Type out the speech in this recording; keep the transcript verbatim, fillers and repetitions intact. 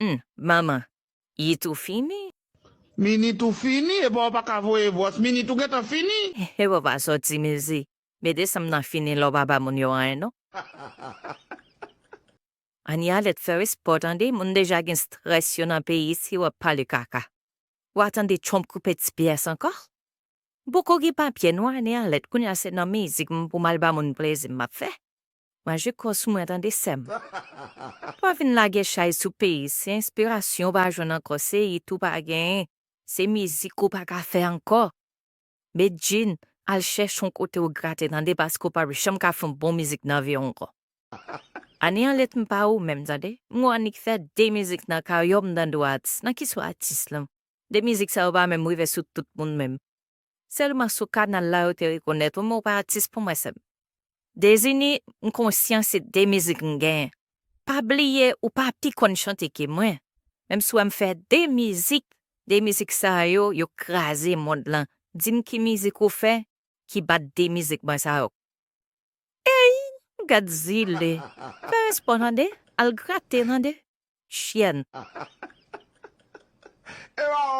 Hmm, manman, Yit ou fini? Minit ou fini, epa w pa ka voye vwòs, minit ou gentan fini. Epa w pa sòti mizik. Mete sanm nan fini lè w pa ba moun yo anyen non. Annie Alèt fè respè w tande, moun deja gen strès yo nan peyi isi w ap pale kaka. W a tande Trump koupe ti pyès ankò? M poko gen papye non Annie Alèt, kounye a se nan mizik m pou m al ba moun plezi m ap fè. Manje kò sou mwen tande sè m. Pa vin lage chay sou peyi, se enspirasyon w pa jwenn ankò, se yit ou pa genyen, se mizik ou pa ka fè ankò. Medjine, al chèche yon kote w grate tande paske w pa janm ka fè yon bon mizik nan vi w ankò. Annie Alèt m pa ou menm tande, m wè Annie k fè de mizik nan karyè w m tande w atis, nan ki sou atis lan? De mizik sa yo pa menm rive sou tout moun menm. Sèlman sou kanal la yo te rekonèt ou, men w pa atis pou mwen sè m. Dezini, m konsyan se de mizik m genyen. Pa bliye ou pa pi konn chante ke mwen. Menm si w wè m fè de mizik, de mizik sa yo, yo kraze mond lan. Di m ki mizik ou fè ki bat de mizik mwen sa yo. Ey, gad zile. Fè respè w tande, al grate tande. Chyèn. Epa w